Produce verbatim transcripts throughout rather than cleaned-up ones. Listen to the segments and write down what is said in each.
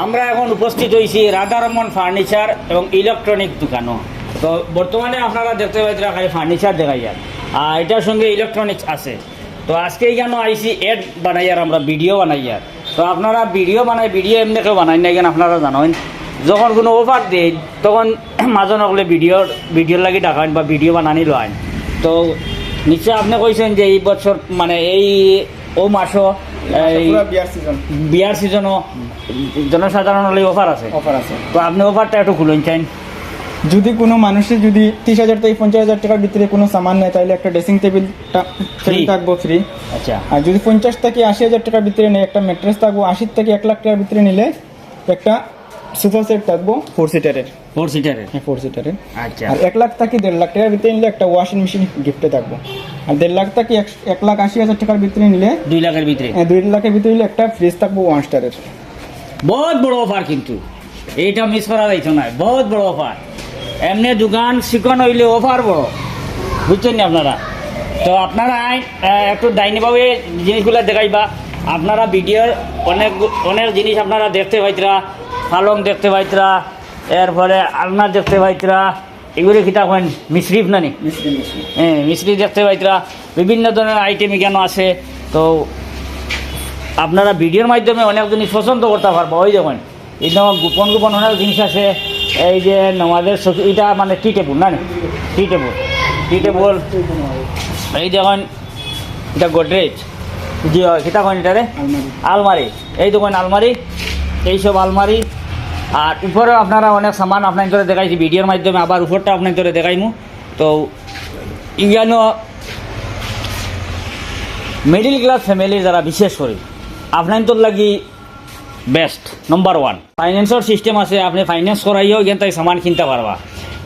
আমরা এখন উপস্থিত হইছি রাধারমন ফার্নিচার এবং ইলেকট্রনিক দোকানো। তো বর্তমানে আপনারা দেখতে পাইতরা খালি ফার্নিচার দেখাইয়ার, আর এটার সঙ্গে ইলেকট্রনিক্স আছে। তো আজকে এখানো আইছি অ্যাড বানাইয়ার, আমরা ভিডিও বানাইয়ার। তো আপনারা ভিডিও বানাই, ভিডিও এমনি কেউ বানাই না, এখানে আপনারা জানেন, যখন কোনো অফার দেন তখন মাজন হকলে ভিডিও, ভিডিওর লাগি ডাকাইন বা ভিডিও বানানি লইন। তো নিশ্চয় আপনি কইছেন যে এই বছর মানে এই ও মাসও এই পুরা বিয়ার সিজন। বিয়ার সিজনও জনসাধারণ হলে অফার আছে। অফার আছে। তো আপনি অফারটা একটু খুলুন চাইন। যদি কোনো মানুষে যদি ত্রিশ হাজার থেকে পঞ্চাশ হাজার টাকার ভিতরে কোনো সামান নেয়, তাহলে একটা ড্রেসিং টেবিল ফ্রি। থাকবো ফ্রি। আচ্ছা। আর যদি পঞ্চাশ থেকে আশি হাজার টাকার ভিতরে নেয়, একটা ম্যাট্রেস থাকবো। আশি থেকে এক লাখ টাকার ভিতরে নিলে একটা সোফা সেট থাকবো ফোর সিটারের। ফোর সিটারের। হ্যাঁ, ফোর সিটারের। আচ্ছা। আর এক লাখ থেকে দেড় লাখ টাকার ভিতরে নিলে একটা ওয়াশিং মেশিন গিফটে থাকবো। আর দেড় লাখ থেকে এক, এক লাখ আশি হাজার টাকার ভিতরে নিলে, দুই লাখের ভিতরে। হ্যাঁ, দুই লাখের ভিতরে নিলে একটা ফ্রিজ থাকবো ওয়ান স্টারের। বহুত বড় অফার কিন্তু, এইটা মিস করা যাইতো না, বহুত বড় অফার। এমনি দোকান চিকন হইলে অফার বড়, বুঝছেন নি আপনারা? তো আপনারা আইন, আহ, একটু ডাইনি বাবু এই জিনিসগুলা দেখাইবা। আপনারা ভিডিওর অনেক, অনেক জিনিস আপনারা দেখতে পাইতরা, পালং দেখতে পাইতরা, এরপরে আলনা দেখতে পাইতরা, এগুলো কিতা কইন, মিশ্রি না নি? মিশ্রি, মিশ্রি। হ্যাঁ, মিশ্রি দেখতে পাইতরা, বিভিন্ন ধরনের আইটেম এখানে আছে। তো আপনারা ভিডিওর মাধ্যমে অনেক জিনিস পছন্দ করতে পারবা। ওই দেখুন, এই যে আমার গোপন গোপন অনেক জিনিস আছে। এই যে নমাজের চকি, এটা মানে টি টেবিল না নি? টি টেবিল, টি টেবিল। এই দেখুন, এটা গোদরেজ। জি হয়, কিতা কইন এটারে? আলমারি। আলমারি। এই দেখুন আলমারি, এইসব আলমারি। আর উপরেও আপনারা অনেক সামান আপনাইন্তরে দেখাইছি ভিডিওর মাধ্যমে, আবার উপরটা আপনাইন্তরে দেখাইমু। তো ইয়ানো মিডল ক্লাস ফ্যামিলি যারা, বিশেষ করে আপনাইন্তর লাগি বেস্ট, নাম্বার ওয়ান। ফাইন্যান্সর সিস্টেম আছে, আপনি ফাইন্যান্স করাইও এখান থেকে সামান কিনতে পারবা।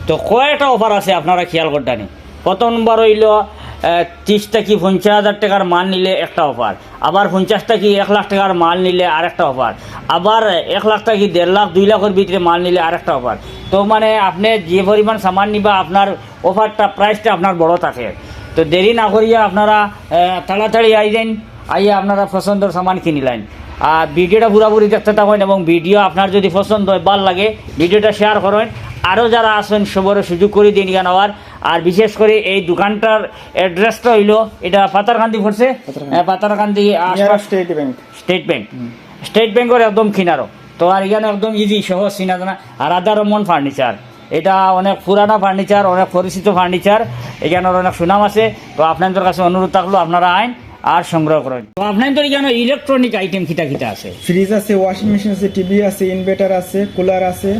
তো কয়টা অফার আছে আপনারা খেয়াল করতানি। প্রথম নম্বর হইল, আহ, ত্রিশ থেকে পঞ্চাশ হাজার টাকার মাল নিলে একটা অফার, আবার পঞ্চাশ থেকে এক লাখ টাকার মাল নিলে আরেকটা অফার, আবার এক লাখ থেকে দেড় লাখ, দুই লাখের ভিতরে মাল নিলে আরেকটা অফার। তো মানে আপনি যে পরিমাণ সামান নিবা, আপনার অফারটা, প্রাইসটা আপনার বড় থাকে। তো দেরি না করিয়া আপনারা, আহ, তাড়াতাড়ি আই যাইন, আইয়া আপনারা পছন্দর সামান কিনিলাইন। আর ভিডিওটা পুরাপুরি দেখতে থাকেন এবং ভিডিও আপনার যদি পছন্দ হয়, ভালো লাগে, ভিডিওটা শেয়ার করেন। আরও যারা আছেন সবরে সুযোগ করে দিন এখান আওয়ার। আর বিশেষ করে এই দোকানটার অ্যাড্রেসটা হইল, এটা পাথারকান্দি পড়ছে, পাথারকান্দি। হ্যাঁ, পাথারকান্দি নিয়ার আশপাশ স্টেট ব্যাংক। State bank. হুম। স্টেট ব্যাংকের একদম কিনারো। তো আর এখানে একদম ইজি, সহজ চিনা জানা। আর রাধারমন ফার্নিচার, এটা অনেক পুরানা ফার্নিচার, অনেক পরিচিত ফার্নিচার, এখানোর অনেক সুনাম আছে। তো আপনাদের কাছে অনুরোধ থাকলো, আপনারা আইন আর সংগ্রহ করেন। তো আপনাদের এখানে ইলেকট্রনিক আইটেম কিতা কিতা আছে? ফ্রিজ আছে, ওয়াশিং মেশিন আছে, টিভি আছে, ইনভার্টার আছে, কুলার আছে,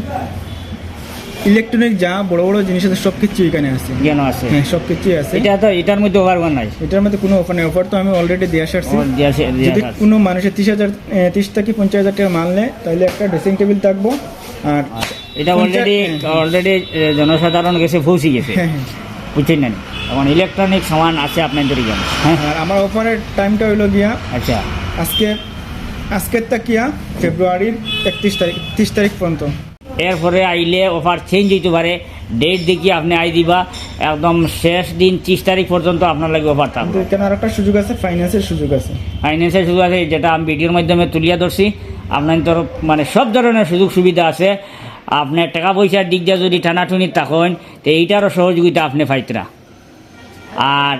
ইলেকট্রনিক যা বড় বড় জিনিস আছে সব কিছু এখানে আছে। এখানে আছে। হ্যাঁ, সব কিছুই আছে। এটা তো, এটার মধ্যে অফার নাই? এটার মধ্যে কোনো অফার নেই, অফার তো আমি অলরেডি দিয়ে আসছি। ও, দিয়ে আসে, দিয়ে যদি আসে। কোনো মানুষের ত্রিশ হাজার, এ, ত্রিশ থেকে পঞ্চাশ হাজার টাকা মাল নেয়, তাহলে একটা ড্রেসিং টেবিল থাকবো। আর আচ্ছা, এটা পঞ্চাশ, already, হ্যাঁ, হ্যাঁ। Already, এ, জনসাধারণ গেছে পৌঁছে গেছে। হ্যাঁ, হ্যাঁ। বুঝছেন না? এখন ইলেকট্রনিক সামান আছে আপনাদের এখানে। হ্যাঁ। আর আমার অফারের টাইমটা হইলো গিয়া আচ্ছা। আজকে, আজকের তাকিয়া ফেব্রুয়ারির একত্রিশ তারিখ, ত্রিশ তারিখ পর্যন্ত। এরপরে আইলে অফার চেঞ্জ হইতে পারে, ডেট দেখি আপনি আই দিবা, একদম শেষ দিন ত্রিশ তারিখ পর্যন্ত আপনার লাগি অফার থাকবে। কিন্তু এখানে আরেকটা সুযোগ আছে, ফাইন্যান্সের সুযোগ আছে। ফাইন্যান্সের সুযোগ আছে, যেটা আমি ভিডিওর মাধ্যমে তুলিয়া ধরছি। আপনার তো মানে সব ধরনের সুযোগ সুবিধা আছে। আপনি টাকা পয়সার দিক দিয়ে যদি টানাটুনি থাকেন, তো এইটারও সহযোগিতা আপনি পাইতরা। আর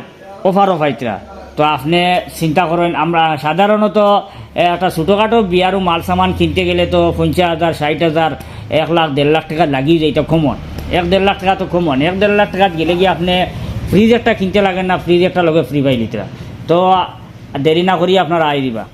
অফারও পাইতরা। তো আপনি চিন্তা করেন, আমরা সাধারণত একটা ছোটোখাটো বিয়ারও মাল সামান কিনতে গেলে তো পঞ্চাশ হাজার, ষাট হাজার, এক লাখ, দেড় লাখ টাকা লাগিয়ে যায়, এটা কমন। এক দেড় লাখ টাকা তো কমন। এক দেড় লাখ টাকা গেলে কি আপনি ফ্রিজ একটা কিনতে লাগে না, ফ্রিজ একটা লগে ফ্রি পাই দিতরা। তো দেরি না করি আপনারা আই দিবা।